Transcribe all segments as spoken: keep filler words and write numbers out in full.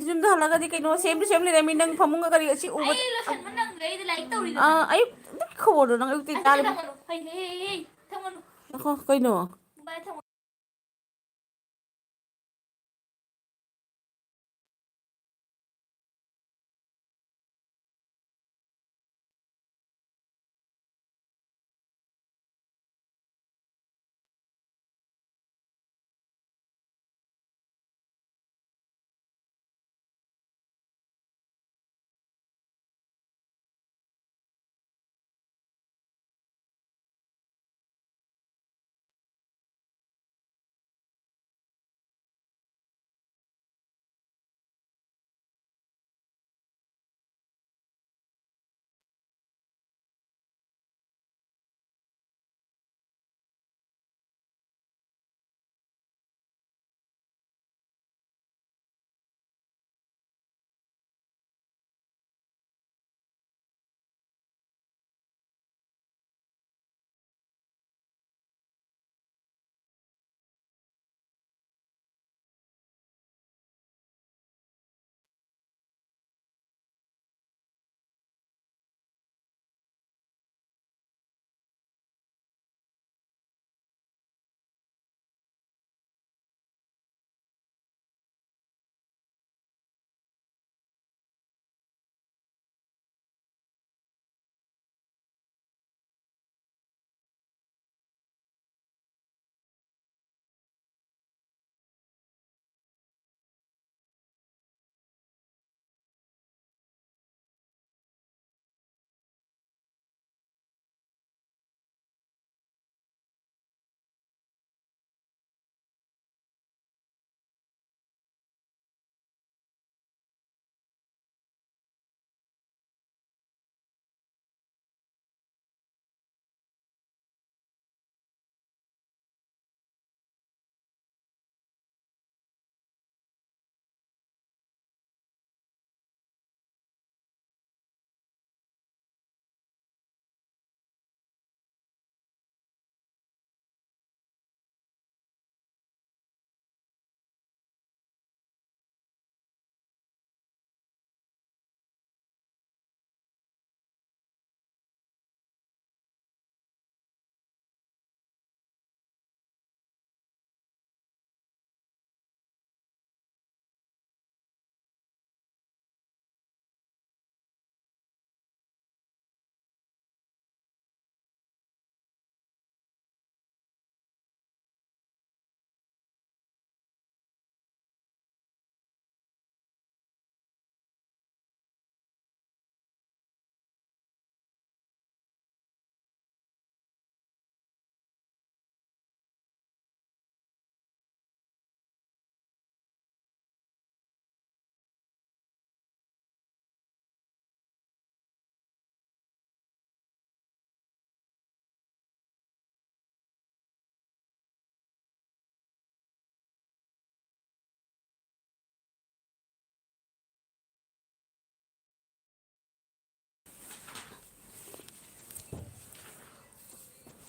ꯌꯨꯝꯗ ꯍꯜꯂꯒꯗꯤ ꯀꯩꯅꯣ ꯁꯦꯝꯁꯨ ꯁꯦꯝ ꯂꯩꯔꯝꯃꯤ, ꯅꯪ ꯐꯃꯨꯡꯒ ꯀꯔꯤ ꯑꯁꯤ ꯎꯕ-, ꯑꯩ ꯂꯣꯏꯁꯟꯕ ꯅꯪꯗ꯭ꯔꯦ, ꯑꯩꯗꯤ ꯂꯥꯏꯔꯤꯛ ꯇꯧꯔꯤꯗꯅ꯫ ꯑꯥ, ꯑꯌꯨꯛ ꯈꯕꯔꯗꯣ ꯅꯪ ꯑꯌꯨꯛꯇꯤ ꯑꯁ, ꯇꯥꯔꯤꯕ? ꯊꯝꯒꯅꯨ꯫ ꯍꯩ, ꯍꯩ, ꯍꯩ, ꯍꯩ, ꯊꯝꯒꯅꯨ꯫ ꯉꯥꯏꯈꯣ, ꯀꯩꯅꯣ? ꯚꯥꯏ, ꯊꯝꯒꯅꯨ꯫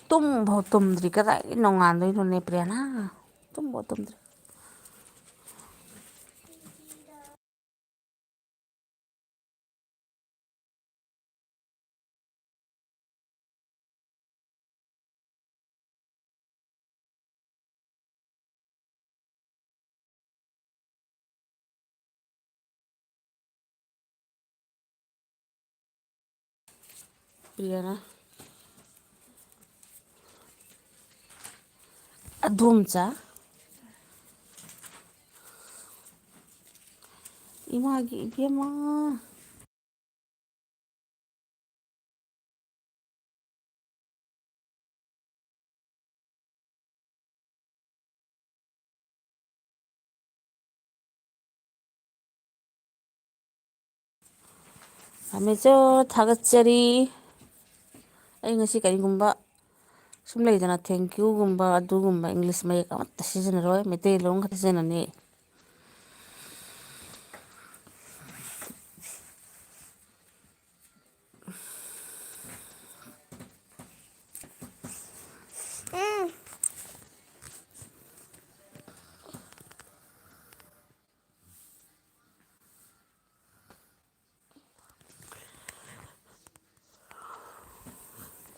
ꯇꯨꯝꯐꯥꯎ ꯇꯨꯝꯗ꯭ꯔꯤ, ꯀꯗꯥꯏꯗꯒꯤ ꯅꯣꯡꯉꯥꯟꯗꯣꯏꯅꯣꯅꯦ ꯄ꯭ꯔꯤꯌꯥꯅ? ꯇꯨꯝꯐꯥꯎ ꯇꯨꯝꯗ꯭ꯔꯤ꯫ ꯄ꯭ꯔꯤꯌꯥꯅ ꯑꯗꯣꯝꯆꯥ, ꯏꯃꯥꯒꯤ ꯏꯕꯦꯝꯃ꯫ ꯊꯝꯃꯦꯆꯣ, ꯊꯥꯒꯠꯆꯔꯤ꯫ ꯑꯩ ꯉꯁꯤ ꯀꯔꯤꯒꯨꯝꯕ ꯁꯨꯝ ꯂꯩꯗꯅ, thank youꯒꯨꯝꯕ ꯑꯗꯨꯒꯨꯝꯕ English ꯃꯌꯦꯛ ꯑꯃꯠꯇ ꯁꯤꯖꯤꯟꯅꯔꯣꯏ, ꯃꯩꯇꯩꯂꯣꯟ ꯈꯛꯇ ꯁꯤꯖꯤꯟꯅꯅꯤ꯫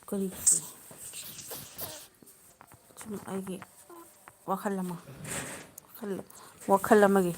ꯀꯔꯤꯒꯤ? ꯁꯨꯝ ꯑꯩꯒꯤ ꯋꯥꯈꯜ ꯑꯃ, ꯋꯥꯈꯜ, ꯋꯥꯈꯜ ꯑꯃꯒꯤ꯫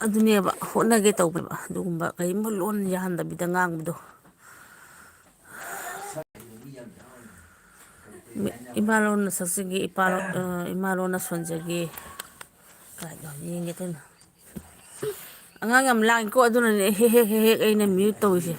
ꯑꯗꯨꯅꯦꯕ ꯍꯣꯠꯅꯒꯦ ꯇꯧꯕꯅꯦꯕ, ꯑꯗꯨꯒꯨꯝꯕ ꯀꯔꯤꯒꯨꯝꯕ ꯂꯣꯟ ꯌꯥꯍꯟꯗꯕꯤꯗ ꯉꯥꯡꯕꯗꯣ꯫ ꯏꯃꯥ ꯂꯣꯟꯅ ꯁꯛꯆꯒꯦ, ꯏꯄꯥ ꯂꯣꯟ-, ꯑ, ꯏꯃꯥ ꯂꯣꯟꯅ ꯁꯣꯟꯖꯒꯦ꯫ ꯀꯥꯏꯗꯅꯣ ꯌꯦꯡꯒꯦ ꯀꯩꯅꯣ꯫ ꯑꯉꯥꯡ ꯌꯥꯝ ꯂꯥꯡꯉꯤꯀꯣ, ꯑꯗꯨꯅꯅꯦ ꯍꯦꯛ ꯍꯦꯛ ꯍꯦꯛ ꯍꯦꯛ ꯑꯩꯅ mute ꯇꯧꯔꯤꯁꯦ꯫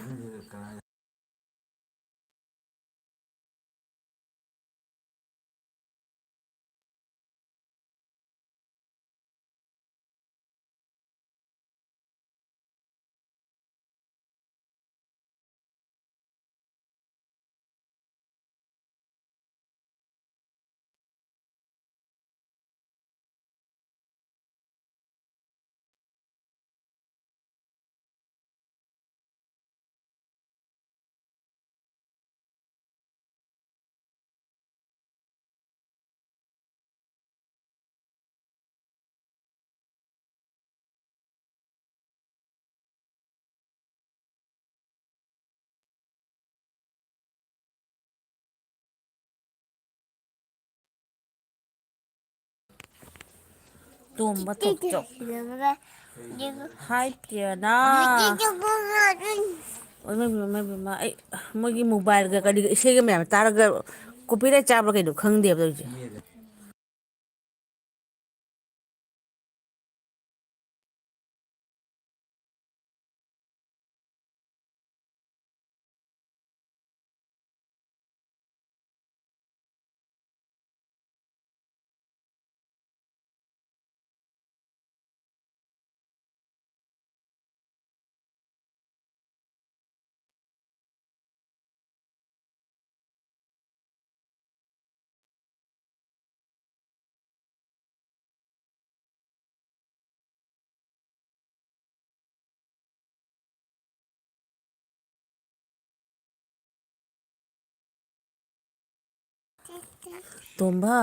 ꯇꯣꯝꯕ ꯇꯣꯛ ꯇꯣꯛ꯫ ꯍꯥꯏ ꯇꯦꯅꯥ꯫ ꯑꯣꯏ ꯃꯥꯏ ꯄꯦꯝꯃ, ꯃꯥꯏ ꯄꯦꯝꯃ꯫ ꯑꯩ ꯃꯣꯏꯒꯤ mobileꯒ ꯀꯔꯤꯒ ꯏꯁꯩꯒ ꯃꯌꯥꯝ ꯇꯥꯔꯒ copyright ꯆꯥꯕ꯭ꯔꯥ ꯀꯩꯅꯣ ꯈꯪꯗꯦꯕ ꯇꯧꯔꯤꯁꯦ꯫ ꯇꯣꯝꯕ,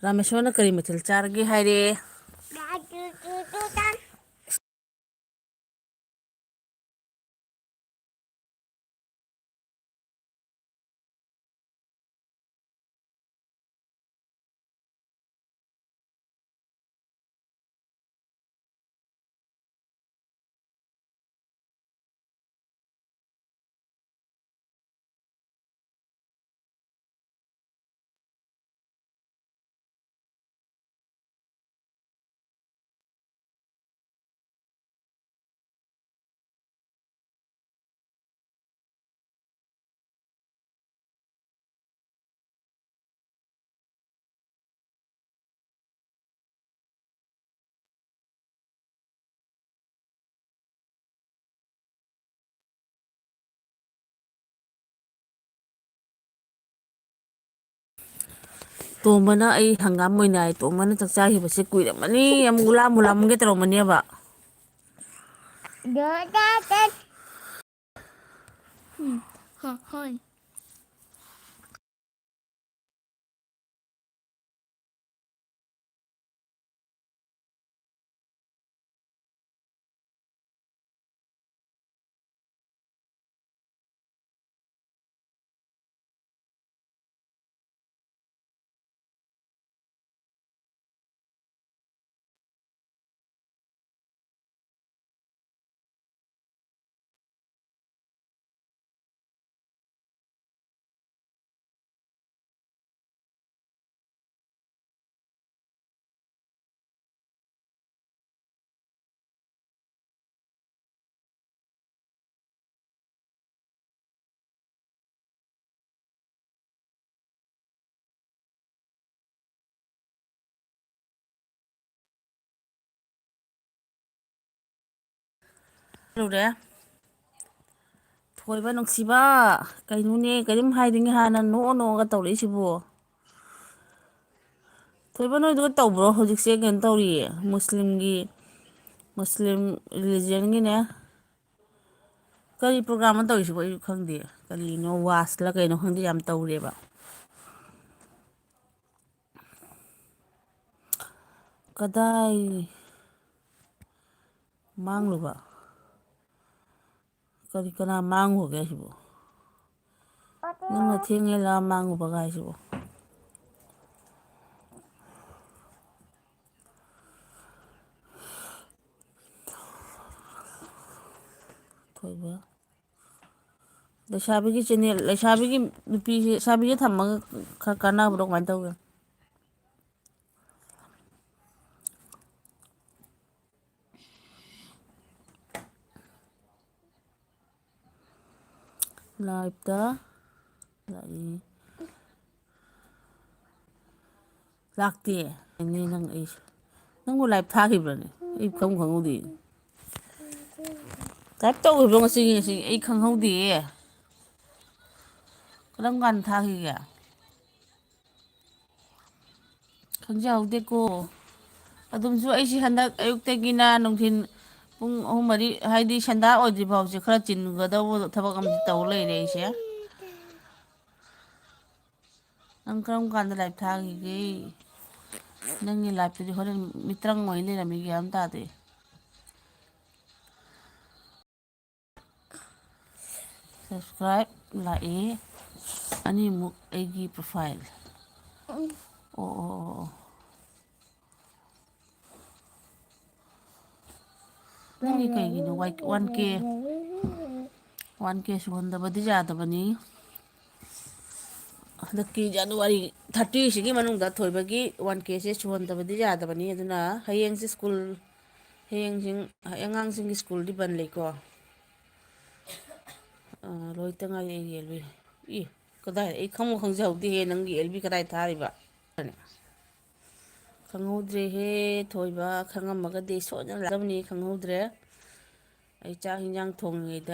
ꯔꯥꯃꯦꯁꯣꯔꯅ ꯀꯔꯤ ꯃꯊꯦꯜ ꯆꯥꯔꯒꯦ ꯍꯥꯏꯔꯦ? ꯇꯣꯝꯕꯅ ꯑꯩ ꯍꯪꯒꯥꯝ ꯑꯣꯏꯅ ꯍꯥꯏ꯫ ꯇꯣꯝꯕꯅ ꯆꯥꯛ ꯆꯥꯈꯤꯕꯁꯦ ꯀꯨꯏꯔꯝꯃꯅꯤ, ꯑꯃꯨꯛ ꯂꯥꯝꯕꯨ ꯂꯥꯝꯒꯦ ꯇꯧꯔꯝꯃꯅꯦꯕ꯫ ꯎꯝ, ꯍꯣ-, ꯍꯣꯏ꯫ ꯂꯨꯔꯦ꯫ ꯊꯣꯏꯕ ꯅꯨꯡꯁꯤꯕ, ꯀꯩꯅꯣꯅꯦ, ꯀꯔꯤꯝ ꯍꯥꯏꯗ꯭ꯔꯤꯉꯩ ꯍꯥꯟꯅ ꯅꯣꯛꯑ ꯅꯣꯛꯑꯒ ꯇꯧꯔꯛꯏꯁꯤꯕꯨ? ꯊꯣꯏꯕ, ꯅꯣꯏꯗꯨꯒ ꯇꯧꯕ꯭ꯔꯣ? ꯍꯧꯖꯤꯛꯁꯦ ꯀꯩꯅꯣ ꯇꯧꯔꯤꯌꯦ, ꯃꯨꯁꯂꯤꯝꯒꯤ, ꯃꯨꯁꯂꯤꯝ ꯔꯤꯂꯤꯖꯟꯒꯤꯅꯦ꯫ ꯀꯔꯤ ꯄ꯭ꯔꯣꯒ꯭ꯔꯥꯝꯅꯣ ꯇꯧꯔꯤꯁꯤꯕꯣ? ꯑꯩꯁꯨ ꯈꯪꯗꯦ꯫ ꯀꯔꯤꯅꯣ, ꯋꯥꯁꯂ ꯀꯩꯅꯣ ꯈꯪꯗꯦ, ꯌꯥꯝ ꯇꯧꯔꯦꯕ꯫ ꯀꯗꯥꯏ ꯃꯥꯡꯂꯨꯕ? ꯀꯔꯤ, ꯀꯅꯥ ꯃꯥꯡꯉꯨꯒꯦ ꯍꯥꯏꯁꯤꯕꯣ? ꯅꯪꯅ ꯊꯦꯡꯉꯦ ꯂꯥ ꯃꯥꯡꯉꯨꯕꯒ ꯍꯥꯏꯁꯤꯕꯣ? ꯊꯣꯏꯕ꯫ ꯂꯩꯁꯥꯕꯤꯒꯤ ꯆꯦꯅꯦꯜ, ꯂꯩꯁꯥꯕꯤꯒꯤ ꯅꯨꯄꯤꯁꯦ, ꯂꯩꯁꯥꯕꯤꯁꯦ ꯊꯝꯃꯒ ꯈꯔ ꯀꯥꯟꯅꯕ꯭ꯔꯣ? ꯀꯃꯥꯏꯅ ꯇꯧꯒꯦ? ꯂꯥꯏꯞꯇ ꯂꯥꯛꯏ꯫ ꯂꯥꯛꯇꯦ꯫ ꯑꯩꯅꯦ ꯅꯪ ꯑꯩꯁꯨ꯫ ꯅꯪꯕꯨ ꯂꯥꯏꯞ ꯊꯥꯈꯤꯕ꯭ꯔꯅꯦ? ꯑꯩ ꯈꯪ ꯈꯪꯍꯧꯗꯦ꯫ ꯂꯥꯏꯞ ꯇꯧꯈꯤꯕ꯭ꯔꯣ ꯉꯁꯤꯒꯤ? ꯉꯁꯤ ꯑꯩ ꯈꯪꯍꯧꯗꯦꯌꯦ꯫ ꯀꯔꯝ ꯀꯥꯟꯗ ꯊꯥꯈꯤꯒꯦ? ꯈꯪꯖꯍꯧꯗꯦꯀꯣ꯫ ꯑꯗꯨꯝꯁꯨ ꯑꯩꯁꯦ ꯍꯟꯗꯛ ꯑꯌꯨꯛꯇꯒꯤꯅ ꯅꯨꯡꯊꯤꯜ ꯄꯨꯡ ꯑꯍꯨꯝ ꯃꯔꯤ, ꯍꯥꯏꯗꯤ ꯁꯟꯗꯥ ꯑꯣꯏꯗ꯭ꯔꯤ ꯐꯥꯎꯁꯦ ꯈꯔ ꯆꯤꯟꯒꯗꯧꯕ ꯊꯕꯛ ꯑꯃꯗꯤ ꯇꯧ ꯂꯩꯔꯦ ꯑꯩꯁꯦ꯫ ꯅꯪ ꯀꯔꯝ ꯀꯥꯟꯗ ꯂꯥꯏꯞ ꯊꯥꯈꯤꯒꯦ? ꯅꯪꯒꯤ ꯂꯥꯏꯞꯇꯨꯗꯤ ꯍꯣꯔꯦꯟ ꯃꯤꯇ꯭ꯔꯪ ꯑꯣꯏ ꯂꯩꯔꯝꯃꯤ, ꯒ꯭ꯌꯥꯟ ꯑꯃ ꯇꯥꯗꯦ꯫ ꯁꯕꯁꯀ꯭ꯔꯥꯏꯕ ꯂꯥꯛꯑꯦ ꯑꯅꯤꯃꯨꯛ ꯑꯩꯒꯤ ꯄ꯭ꯔꯣꯐꯥꯏꯜ꯫ ꯑꯣ, ꯑꯣ, ꯑꯣ, ꯑꯣ꯫ ꯅꯪꯒꯤ ꯀꯩꯒꯤꯅꯣ ꯋꯥꯏ-, ꯋꯥꯟ ꯀꯦ, ꯋꯥꯟ ꯀꯦ ꯁꯨꯍꯟꯗꯕꯗꯤ ꯌꯥꯗꯕꯅꯤ꯫ ꯍꯟꯗꯛꯀꯤ ꯖꯅꯋꯥꯔꯤ ꯊꯥꯔꯇꯤꯁꯤꯒꯤ ꯃꯅꯨꯡꯗ ꯊꯣꯏꯕꯒꯤ ꯋꯥꯟ ꯀꯦꯁꯦ ꯁꯨꯍꯟꯗꯕꯗꯤ ꯌꯥꯗꯕꯅꯤ꯫ ꯑꯗꯨꯅ ꯍꯌꯦꯡꯁꯦ ꯁ꯭ꯀꯨꯜ, ꯍꯌꯦꯡꯁꯤꯡ-, ꯑꯉꯥꯡꯁꯤꯡꯒꯤ ꯁ꯭ꯀꯨꯜꯗꯤ ꯕꯟ ꯂꯩꯀꯣ꯫ ꯑꯥ, ꯂꯣꯏꯇ ꯉꯥꯏꯔꯤ ꯑꯩꯒꯤ ꯑꯦꯜꯕꯤ꯫ ꯏ, ꯀꯗꯥꯏ? ꯑꯩ ꯈꯪꯕꯨ ꯈꯪꯖꯍꯧꯗꯦꯍꯦ, ꯅꯪꯒꯤ ꯑꯦꯜꯕꯤ ꯀꯗꯥꯏ ꯊꯥꯔꯤꯕ? ꯈꯪꯍꯧꯗ꯭ꯔꯦꯍꯦ, ꯊꯣꯏꯕ꯫ ꯈꯪꯉꯝꯃꯒꯗꯤ ꯁꯣꯏꯗꯅ ꯂꯥꯛꯂꯝꯅꯤ, ꯈꯪꯍꯧꯗ꯭ꯔꯦ꯫ ꯑꯩ ꯆꯥꯛ ꯍꯤꯟꯖꯥꯡ ꯊꯣꯡꯉꯤꯉꯩꯗ,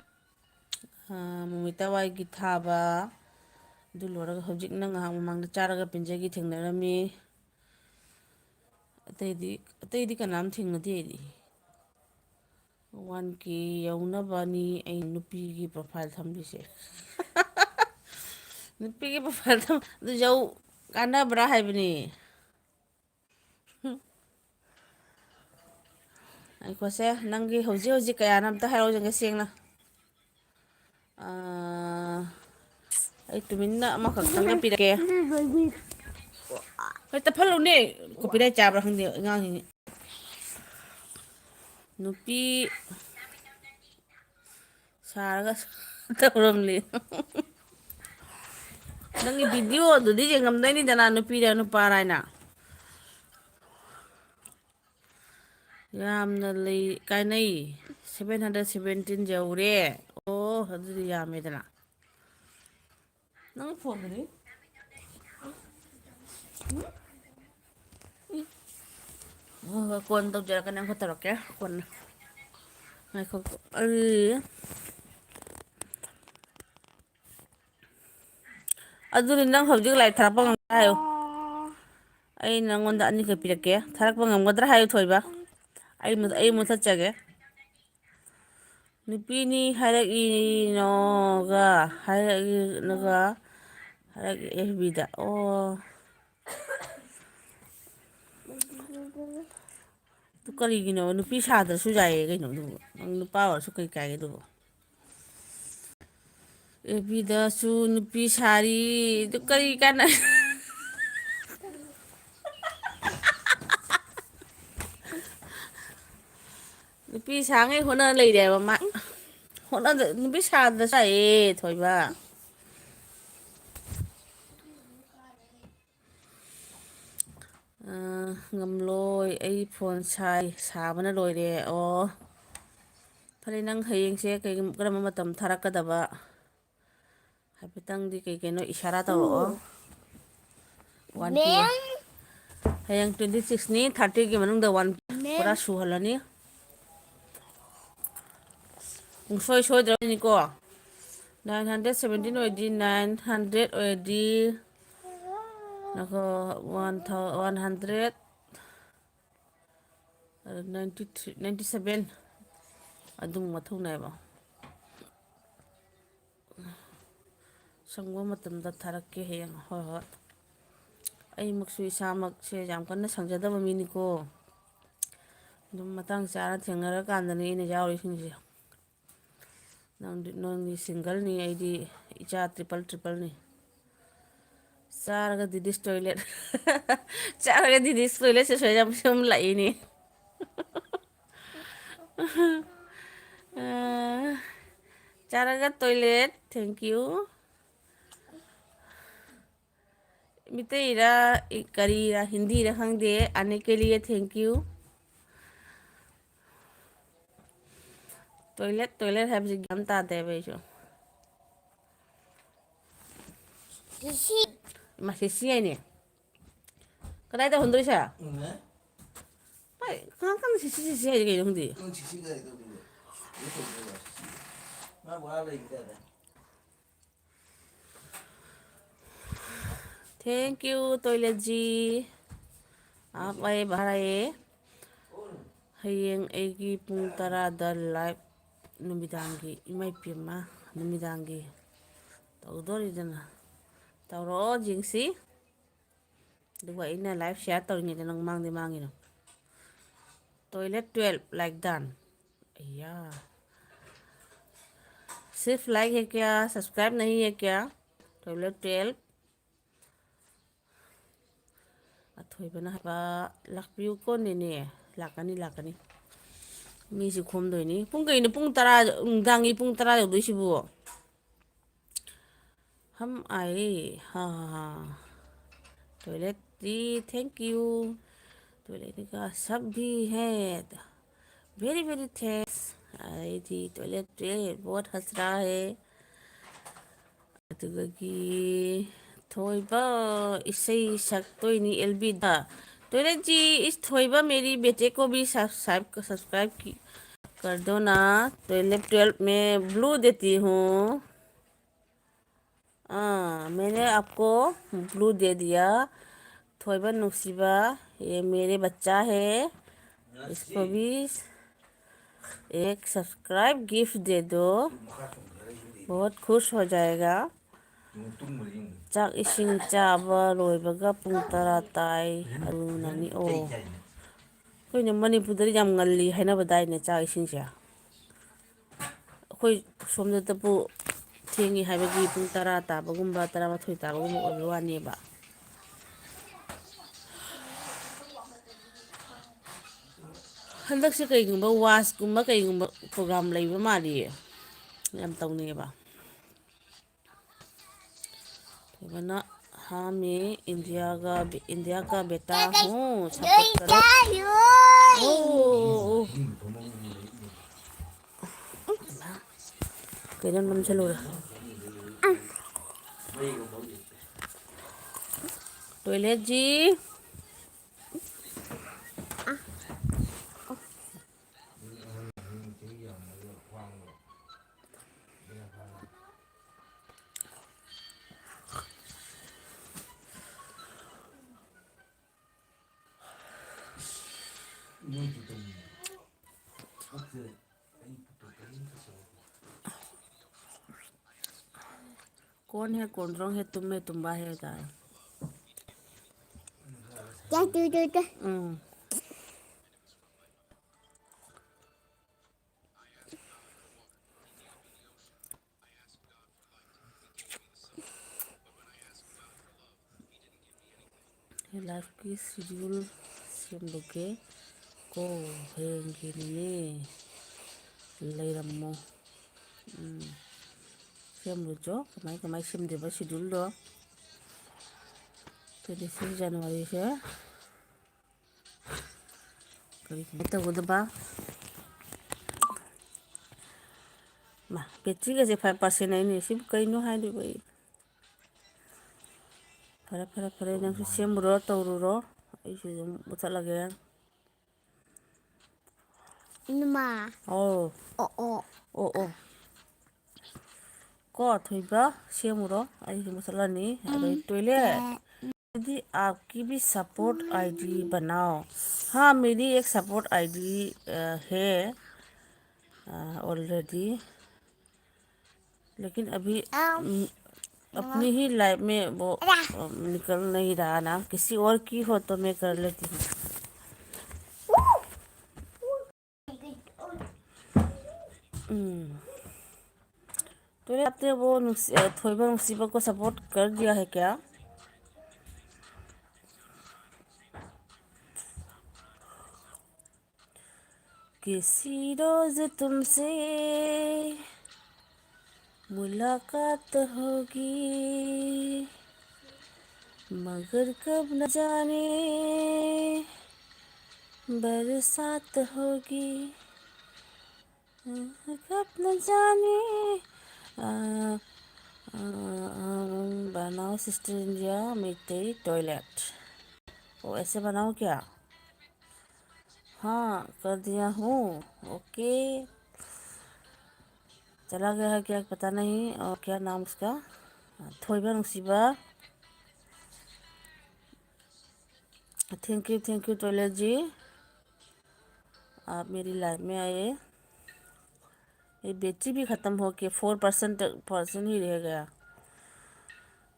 ꯑꯥ, ꯃꯨꯃꯤꯇꯥ ꯋꯥꯏꯒꯤ ꯊꯥꯕ, ꯑꯗꯨ ꯂꯣꯏꯔꯒ ꯍꯧꯖꯤꯛ ꯅꯪ ꯉꯥꯏꯍꯥꯛ ꯃꯃꯥꯡꯗ ꯆꯥꯔꯒ ꯄꯤꯟꯖꯒꯤ ꯊꯦꯡꯅꯔꯝꯃꯤ꯫ ꯑꯇꯩꯗꯤ, ꯑꯇꯩꯗꯤ ꯀꯅꯥꯝ ꯊꯦꯡꯅꯗꯦ ꯑꯩꯗꯤ꯫ ꯋꯥꯟ ꯀꯦ ꯌꯧꯅꯕꯅꯤ ꯑꯩ ꯅꯨꯄꯤꯒꯤ ꯄ꯭ꯔꯣꯐꯥꯏꯜ ꯊꯝꯕꯤꯁꯦ꯫ ꯅꯨꯄꯤꯒꯤ ꯄ꯭ꯔꯣꯐꯥꯏꯜ ꯊꯝ-, ꯑꯗꯨ ꯌꯧ-, ꯀꯥꯟꯅꯕ꯭ꯔꯥ ꯍꯥꯏꯕꯅꯤ꯫ ꯉꯥꯏꯈꯣꯁꯦ, ꯅꯪꯒꯤ ꯍꯧꯖꯤꯛ ꯍꯧꯖꯤꯛ ꯀꯌꯥꯅꯣ ꯑꯝꯇ ꯍꯥꯏꯔꯛꯑꯣ ꯌꯦꯡꯒꯦ ꯁꯦꯡꯅ꯫ ꯑꯥ, ꯑꯩ ꯇꯨꯃꯤꯟꯅ ꯑꯃꯈꯛꯇꯪꯒ ꯄꯤꯔꯛꯀꯦ꯫ ꯍꯣꯏ, ꯇꯞꯍꯜꯂꯨꯅꯦ꯫ ꯀꯣꯄꯤꯔꯥꯏꯠ ꯆꯥꯕ꯭ꯔꯥ ꯈꯪꯗꯦ ꯑꯉꯥꯡꯁꯤꯡꯁꯦ꯫ ꯅꯨꯄꯤ ꯁꯥꯔꯒ ꯇꯧꯔꯝꯂꯤ꯫ ꯅꯪꯒꯤ ꯚꯤꯗꯤꯑꯣꯗꯨꯗꯤ ꯌꯦꯡꯉꯝꯗꯣꯏꯅꯤꯗꯅ, ꯅꯨꯄꯤꯔ ꯅꯨꯄꯥꯔ ꯍꯥꯏꯅ꯫ ꯌꯥꯝꯅ ꯂꯩ, ꯀꯥꯏꯅꯩ꯫ ꯁꯚꯦꯟ ꯍꯟꯗ꯭ꯔꯦꯠ ꯁꯚꯦꯟꯇꯤꯟ ꯌꯧꯔꯦ꯫ ꯑꯣ, ꯑꯗꯨꯗꯤ ꯌꯥꯝꯃꯦꯗꯅ꯫ ꯅꯪ ꯐꯣꯟꯗꯨꯗꯤ? ꯎꯝ? ꯎꯝ? ꯍꯣꯏ, ꯍꯣꯏ, ꯀꯣꯟꯅ ꯇꯧꯖꯔꯛꯀꯦ, ꯑꯃꯨꯛꯀ ꯇꯧꯔꯛꯀꯦ, ꯀꯣꯟꯅ꯫ ꯉꯥꯏꯈꯣꯀꯣ꯫ ꯑꯩ ꯑꯗꯨꯗꯤ ꯅꯪ ꯍꯧꯖꯤꯛ ꯂꯥꯏꯔꯤꯛ ꯊꯥꯔꯛꯄ ꯉꯝꯕ꯭ꯔꯥ ꯍꯥꯏꯌꯨ꯫ ꯑꯩ ꯅꯪꯉꯣꯟꯗ ꯑꯅꯤꯈꯛ ꯄꯤꯔꯛꯀꯦ꯫ ꯊꯥꯔꯛꯄ ꯉꯝꯒꯗ꯭ꯔꯥ ꯍꯥꯏꯌꯨ, ꯊꯣꯏꯕ꯫ ꯑꯩ ꯃꯨ-, ꯑꯩ ꯃꯨꯊꯠꯆꯒꯦ꯫ ꯅꯨꯄꯤꯅꯤ ꯍꯥꯏꯔꯛꯏꯅꯣꯒ, ꯍꯥꯏꯔꯛꯏꯅꯣꯒ, ꯍꯥꯏꯔꯛꯏ ꯑꯦꯐ ꯕꯤꯗ꯫ ꯑꯣ꯫ ꯑꯗꯨ ꯀꯔꯤꯒꯤꯅꯣ? ꯅꯨꯄꯤ ꯁꯥꯗ꯭ꯔꯁꯨ ꯌꯥꯏꯌꯦ ꯀꯩꯅꯣ ꯑꯗꯨꯕꯨ꯫ ꯅꯪ ꯅꯨꯄꯥ ꯑꯣꯏꯔꯁꯨ ꯀꯩ ꯀꯥꯏꯒꯦ ꯑꯗꯨꯕꯨ? ꯑꯦꯐ ꯕꯤꯗꯁꯨ ꯅꯨꯄꯤ ꯁꯥꯔꯤ꯫ ꯑꯗꯨ ꯀꯔꯤ ꯀꯥꯟꯅ-, ꯅꯨꯄꯤ ꯁꯥꯉꯩ ꯍꯣꯠꯅ ꯂꯩꯔꯦꯕ ꯃꯥ꯫ ꯍꯣꯠꯅꯗ-, ꯅꯨꯄꯤ ꯁꯥꯗ꯭ꯔꯁꯨ ꯌꯥꯏꯌꯦ, ꯊꯣꯏꯕ꯫ ꯑ, ꯉꯝꯂꯣꯏ, ꯑꯩ ꯐꯣꯟ ꯁꯥꯏ, ꯁꯥꯕꯅ ꯂꯣꯏꯔꯦ꯫ ꯑꯣ, ꯐꯔꯦ, ꯅꯪ ꯍꯌꯦꯡꯁꯦ ꯀꯩꯒꯨꯝ-, ꯀꯔꯝꯕ ꯃꯇꯝ ꯊꯥꯔꯛꯀꯗꯕ? ꯍꯥꯏꯐꯦꯠꯇꯪꯗꯤ ꯀꯩ ꯀꯩꯅꯣ ꯏꯁꯥꯔꯥ ꯇꯧꯔꯛꯑꯣ꯫ One P M. ꯍꯌꯦꯡ ꯇ꯭ꯋꯦꯟꯇꯤ ꯁꯤꯛꯁꯅꯤ, ꯊꯥꯔꯇꯤꯒꯤ ꯃꯅꯨꯡꯗ ꯋꯥꯟ ꯄꯨꯔꯥ ꯁꯨꯍꯜꯂꯅꯤ꯫ ꯄꯨꯡꯁꯣꯏ ꯁꯣꯏꯗ꯭ꯔꯕꯅꯤꯀꯣ꯫ ꯅꯥꯏꯟ ꯍꯟꯗ꯭ꯔꯦꯠ ꯁꯕꯦꯟꯇꯤꯟ ꯑꯣꯏꯔꯗꯤ, ꯅꯥꯏꯟ ꯍꯟꯗ꯭ꯔꯦꯠ ꯑꯣꯏꯔꯗꯤ, ꯉꯥꯏꯈꯣ, ꯋꯥꯟ ꯊꯥꯎ-, ꯋꯥꯟ ꯍꯟꯗ꯭ꯔꯦꯠ, ꯑꯗ ꯅꯥꯏꯟꯇꯤ ꯊ꯭ꯔꯤ, ꯅꯥꯏꯟꯇꯤ ꯁꯕꯦꯟ ꯑꯗꯨꯝ ꯃꯊꯧꯅꯦꯕ꯫ ꯁꯪꯕ ꯃꯇꯝꯗ ꯊꯥꯔꯛꯀꯦ ꯍꯌꯦꯡ꯫ ꯍꯣꯏ, ꯍꯣꯏ꯫ ꯑꯩꯃꯛꯁꯨ ꯏꯁꯥꯃꯛꯁꯦ ꯌꯥꯝ ꯀꯟꯅ ꯁꯪꯖꯗꯕ ꯃꯤꯅꯤꯀꯣ꯫ ꯑꯗꯨꯝ ꯃꯇꯥꯡ ꯆꯥꯅ ꯊꯦꯡꯅꯔꯀꯥꯟꯗꯅꯤ ꯑꯩꯅ ꯌꯥꯎꯔꯤꯁꯤꯡꯁꯦ꯫ ꯅꯪꯗꯤ, ꯅꯪꯗꯤ ꯁꯤꯡꯒꯜꯅꯤ, ꯑꯩꯗꯤ ꯏꯆꯥ ꯇ꯭ꯔꯤꯄꯜ ꯇ꯭ꯔꯤꯄꯜꯅꯤ꯫ ꯆꯥꯔꯒ ꯗꯤꯗꯤꯁ ꯇꯣꯏꯂꯦꯠ꯫ ꯆꯥꯔꯒ ꯗꯤꯗꯤꯁ ꯇꯣꯏꯂꯦꯠꯁꯦ ꯁꯣꯏꯖꯝ ꯁꯨꯝ ꯂꯥꯛꯏꯅꯦ꯫ ꯑ, ꯆꯥꯔꯒ ꯇꯣꯏꯂꯦꯠ, thank you꯫ ꯃꯤꯇꯩꯔ, ꯏ-, ꯀꯔꯤꯔ, ꯍꯤꯟꯗꯤꯔ ꯈꯪꯗꯦ, ꯑꯅꯦ ꯀꯦ ꯂꯤꯌꯦ thank you꯫ ꯇꯣꯏꯂꯦꯠ, ꯇꯣꯏꯂꯦꯠ ꯍꯥꯏꯕꯁꯤ ꯒ꯭ꯌꯥꯟ ꯇꯥꯗꯦꯕ ꯑꯩꯁꯨ꯫ ꯁꯤꯁꯤ꯫ ꯏꯃꯥ, ꯁꯤꯁꯤ ꯍꯥꯏꯅꯦ꯫ ꯀꯗꯥꯏꯗ ꯍꯣꯟꯗꯣꯏꯁꯦ? ꯎꯝ꯫ ꯄꯥꯏ, ꯉꯥꯏꯍꯥꯛꯇꯪ ꯁꯤꯁꯤ, ꯁꯤꯁꯤ ꯍꯥꯏꯁꯦ ꯀꯩꯅꯣ ꯈꯪꯗꯦ꯫ ꯅꯪ ꯁꯤꯁꯤ ꯀꯗꯥꯏ ꯇꯧꯗꯣꯏꯕ? ꯃꯥ ꯕꯣꯔꯥ ꯂꯩꯈꯤꯗꯥꯏꯗ? Thank you, ꯇꯣꯏꯂꯦꯠꯖꯤ꯫ ꯑꯥꯞ ꯑꯩ ꯚꯥꯔꯥꯌꯦ꯫ ꯍꯌꯦꯡ ꯑꯩꯒꯤ ꯄꯨꯡ ꯇꯔꯥꯗ ꯂꯥꯏꯚ, ꯅꯨꯃꯤꯗꯥꯡꯒꯤ, ꯏꯃꯥ ꯏꯄꯦꯝꯃ, ꯅꯨꯃꯤꯗꯥꯡꯒꯤ ꯇꯧꯗꯣꯔꯤꯗꯅ꯫ ꯇꯧꯔꯛꯑꯣ ꯖꯤꯡꯁꯤ꯫ ꯑꯗꯨꯒ ꯑꯩꯅ ꯂꯥꯏꯚ ꯁꯤꯌꯥꯔ ꯇꯧꯔꯤꯉꯩꯗ ꯅꯪ ꯃꯥꯡꯗꯤ ꯃꯥꯡꯉꯤꯅꯣ꯫ Toilet twelve like done. ꯑꯌꯥ꯫ सिर्फ लाइक है क्या, सब्सक्राइब नहीं है क्या? Toilet twelve. ꯑꯊꯣꯏꯕꯅ ꯍꯥꯏꯕ, "ꯂꯥꯛꯄꯤꯌꯨꯀꯣ ꯅꯦꯅꯦ"꯫ ꯂꯥꯛꯀꯅꯤ, ꯂꯥꯛꯀꯅꯤ꯫ ꯃꯤꯁꯨ ꯈꯣꯝꯗꯣꯏꯅꯤ꯫ ꯄꯨꯡ ꯀꯩꯅꯣ? ꯄꯨꯡ ꯇꯔꯥ, ꯅꯨꯡꯗꯥꯡꯒꯤ ꯄꯨꯡ ꯇꯔꯥ ꯌꯧꯗꯣꯏꯁꯤꯕꯨ? हम आए, हाँ, हाँ, हाँ। टॉयलेट जी, thank you। टॉयलेट का सब भी है। Very, very thanks। ꯑꯩꯗꯤ ꯇꯣꯏꯂꯦꯠ ꯇ꯭ꯔꯦ ꯕꯣꯠ ꯍꯁ ꯔꯥ ꯍꯦ꯫ ꯑꯗꯨꯗꯒꯤ ꯊꯣꯏꯕ ꯏꯁꯩ ꯁꯛꯇꯣꯏꯅꯤ ꯑꯦꯜ ꯕꯤꯗ꯫ टॉयलेट जी, इस थोइबा मेरी बेटे को भी सब्सक्राइब, सब्सक्राइब की, कर दो ना। टॉयलेट ट्वेल्व में ब्लू देती हूँ। हाँ, मैंने आपको ब्लू दे दिया। थोइबा नुसीबा, ये मेरे बच्चा है, इसको भी एक सब्सक्राइब गिफ्ट दे दो, बहुत खुश हो जाएगा। ꯆꯥꯛ ꯏꯁꯤꯡ ꯆꯥꯕ ꯂꯣꯏꯕꯒ ꯄꯨꯡ ꯇꯔꯥ ꯇꯥꯏ꯫ ꯑꯗꯨꯅꯅꯤ꯫ ꯑꯣ, ꯑꯩꯈꯣꯏꯅ ꯃꯅꯤꯄꯨꯔꯗꯗꯤ ꯌꯥꯝ ꯉꯜꯂꯤ ꯍꯥꯏꯅꯕꯗꯥꯏꯅꯦ ꯆꯥꯛ ꯏꯁꯤꯡꯁꯦ꯫ ꯑꯩꯈꯣꯏ ꯁꯣꯝꯗꯇꯕꯨ ꯊꯦꯡꯉꯤ ꯍꯥꯏꯕꯒꯤ ꯄꯨꯡ ꯇꯔꯥ ꯇꯥꯕꯒꯨꯝꯕ, ꯇꯔꯥꯃꯥꯊꯣꯏ ꯇꯥꯕꯒꯨꯝꯕ ꯑꯣꯏꯕ ꯋꯥꯅꯦꯕ꯫ ꯍꯟꯗꯛꯁꯦ ꯀꯩꯒꯨꯝꯕ ꯋꯥꯁꯀꯨꯝꯕ ꯀꯩꯒꯨꯝꯕ ꯄ꯭ꯔꯣꯒ꯭ꯔꯥꯝ ꯂꯩꯕ ꯃꯥꯜꯂꯤꯌꯦ, ꯌꯥꯝ ꯇꯧꯅꯩꯌꯦꯕ꯫ ꯐꯖꯅ ꯍꯥꯝꯃꯤ꯫ इंडिया का, इंडिया का बेटा हूँ, सपोर्ट करो। ओ, ओ, ओ। ꯀꯩꯅꯣ ꯅꯝꯁꯜꯂꯨꯔꯦ꯫ Toilet G. कौन है, कौन रॉन्ग है, तुम में तुम्बा है होता है। क्या तू तो, तो। हम्म। ꯂꯥꯏꯐꯀꯤ ꯁꯤꯗ꯭ꯌꯨꯜ ꯁꯦꯝꯕꯒꯦ꯫ ꯀꯣ, ꯍꯌꯦꯡꯒꯤꯅꯤꯅꯦ꯫ ꯂꯩꯔꯝꯃꯣ꯫ ꯎꯝ꯫ ꯁꯦꯝꯂꯨꯆꯣ꯫ ꯀꯃꯥꯏ, ꯀꯃꯥꯏ ꯁꯦꯝꯗꯣꯏꯕ ꯁꯤꯗ꯭ꯌꯨꯜꯗꯣ? Twenty three ꯖꯅꯋꯥꯔꯤꯁꯦ꯫ ꯀꯔꯤ ꯀꯃꯥꯏꯅ ꯇꯧꯒꯗꯕ? ꯃꯥ, ꯕꯦꯇ꯭ꯔꯤꯒꯁꯦ ꯐꯥꯏꯚ ꯄꯥꯔꯁꯦꯟ ꯍꯥꯏꯅꯦ꯫ ꯁꯤꯕꯨ ꯀꯩꯅꯣ ꯍꯥꯏꯗꯣꯏꯕ ꯑꯩ? ꯐꯔꯦ, ꯐꯔꯦ, ꯐꯔꯦ, ꯅꯪꯁꯨ ꯁꯦꯝꯃꯨꯔꯣ, ꯇꯧꯔꯨꯔꯣ꯫ ꯑꯩꯁꯨ ꯑꯗꯨꯝ ꯃꯨꯠꯊꯠꯂꯒꯦ꯫ ꯏꯃꯥ꯫ ꯑꯧ꯫ ꯑꯣ, ꯑꯣ꯫ ꯑꯣ, ꯑꯣ꯫ ꯀꯣ, ꯊꯣꯏꯕ, ꯁꯦꯝꯃꯨꯔꯣ꯫ ꯑꯩꯁꯨ ꯃꯨꯠꯊꯠꯂꯅꯤ꯫ ꯑꯗꯩ ꯎꯝ꯫ ꯇꯣꯏꯂꯦꯠ꯫ ꯌꯥ-, दीदी, आपकी भी सपोर्ट आईडी बनाओ। हाँ, मेरी एक सपोर्ट आईडी, अ, है, अ, ऑलरेडी। लेकिन अभी, अम, उम, अपनी ही लाइफ में वो, अम, निकल नहीं रहा ना, किसी और की हो तो मैं कर लेती हूँ। ꯎꯝ꯫ ꯇꯣꯏꯂꯦꯠ, आपने वो ꯅꯨꯡꯁꯤ-, ꯑ, ꯊꯣꯏꯕ ꯅꯨꯡꯁꯤꯕ को सपोर्ट कर दिया है क्या? किसी रोज तुमसे मुलाकात होगी, मगर कब न जाने बरसात होगी, कब न जाने, आ, आ, आ, बनाओ सिस्टर इंडिया मेरे टॉयलेट। ओ, ऐसे बनाओ क्या? हाँ, कर दिया हूँ। ओके। चला गया है क्या, पता नहीं। और क्या नाम उसका? Thoiba Nusiba. Thank you, thank you, toilet ji. आप मेरी लाइफ में आए। ये बैटरी भी ख़त्म हो गया, फोर परसेंट, परसेंट ही रह गया।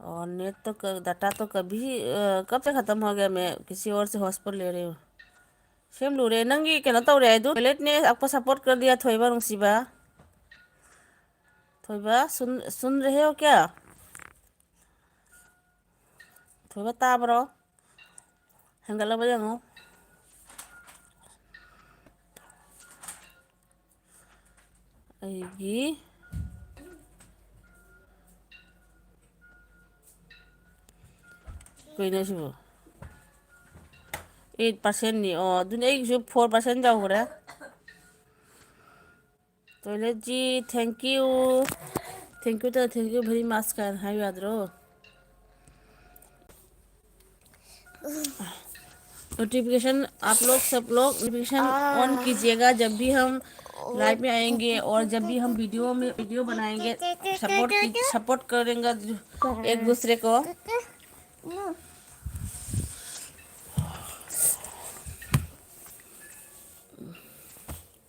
और नेट तो क-, डाटा तो कभी, अ, कब से ख़त्म हो गया, मैं किसी और से हॉटस्पॉट ले रही हूँ। ꯁꯦꯝ ꯂꯨꯔꯦ꯫ ꯅꯪꯒꯤ ꯀꯩꯅꯣ ꯇꯧꯔꯦ ꯍꯥꯏꯗꯨ, ꯇꯣꯏꯂꯦꯠꯅꯦ ꯑꯛꯄ ꯁꯞꯄꯣꯔꯠ ꯀꯔ ꯗꯤꯌꯥ ꯊꯣꯏꯕ ꯅꯨꯡꯁꯤꯕ꯫ ꯊꯣꯏꯕ, ꯁꯨꯟ, ꯁꯨꯟ ꯔꯍꯦ ꯍꯣ ꯀꯌꯥ? ꯊꯣꯏꯕ ꯇꯥꯕ꯭ꯔꯣ? ꯍꯦꯟꯒꯠꯂꯕ ꯌꯦꯡꯉꯨ꯫ ꯑꯩꯒꯤ ꯀꯩꯅꯣ ꯁꯤꯕꯣ? ꯑꯩꯠ ꯄꯥꯔꯁꯦꯟꯅꯤ꯫ ꯑꯣ, ꯑꯗꯨꯅꯦ ꯑꯩꯒꯤꯁꯨ ꯐꯣꯔ ꯄꯥꯔꯁꯦꯟ ꯌꯧꯈ꯭ꯔꯦ꯫ ꯇꯣꯏꯂꯦꯠꯖꯤ, thank you꯫ Thank you ꯇ, thank you very much ꯀꯥꯏꯅ ꯍꯥꯏꯌꯨ ꯌꯥꯗ꯭ꯔꯣ? नोटिफिकेशन आप लोग, सब लोग नोटिफिकेशन ऑन कीजिएगा जब भी हम लाइव में आएंगे और जब भी हम वीडियो में, वीडियो बनाएंगे। सपोर्ट की, सपोर्ट करेंगे एक दूसरे को।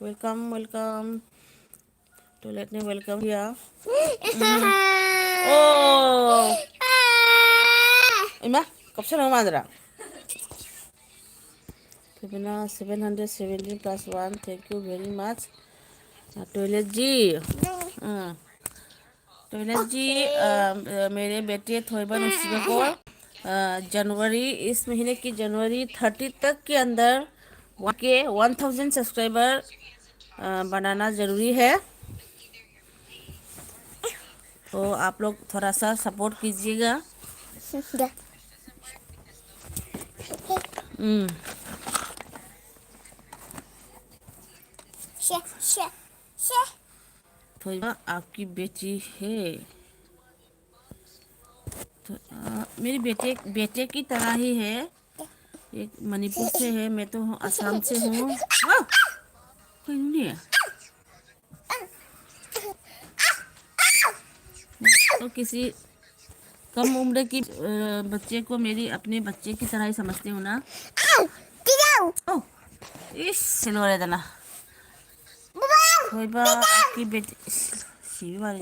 Welcome, welcome. टॉयलेट ने वेलकम किया। हम्म। ओ। इमा, कब से रो मांजरा? Fibina seven hundred seventeen plus one, thank you very much। Toilet ji. हम्म। टॉयलेट जी, अ, अ, मेरे बेटे थोइबा नुसीबा को, अ, जनवरी, इस महीने की जनवरी थर्टी तक के अंदर वन के, वन थाउजेंड सब्सक्राइबर, अ, बनाना ज़रूरी है। तो आप लोग थोड़ा सा सपोर्ट कीजिएगा। हम्म। थोइबा आपकी बेटी है। तो, अ, मेरी बेटे, बेटे की तरह ही है। एक मणिपुर से है, मैं तो हूँ, आसाम से हूँ। हाँ। कोई नहीं है। तो किसी कम उम्र की, अ, बच्चे को मेरी अपने बच्चे की तरह ही समझती हूँ ना। ओ, ꯏꯁ, ꯂꯣꯏꯔꯦꯗꯅ꯫ ꯊꯣꯏꯕ, ꯑꯀꯤꯕꯦꯗꯤ, ꯏꯁ, ꯁꯤꯕ ꯃꯥꯜꯂꯦ꯫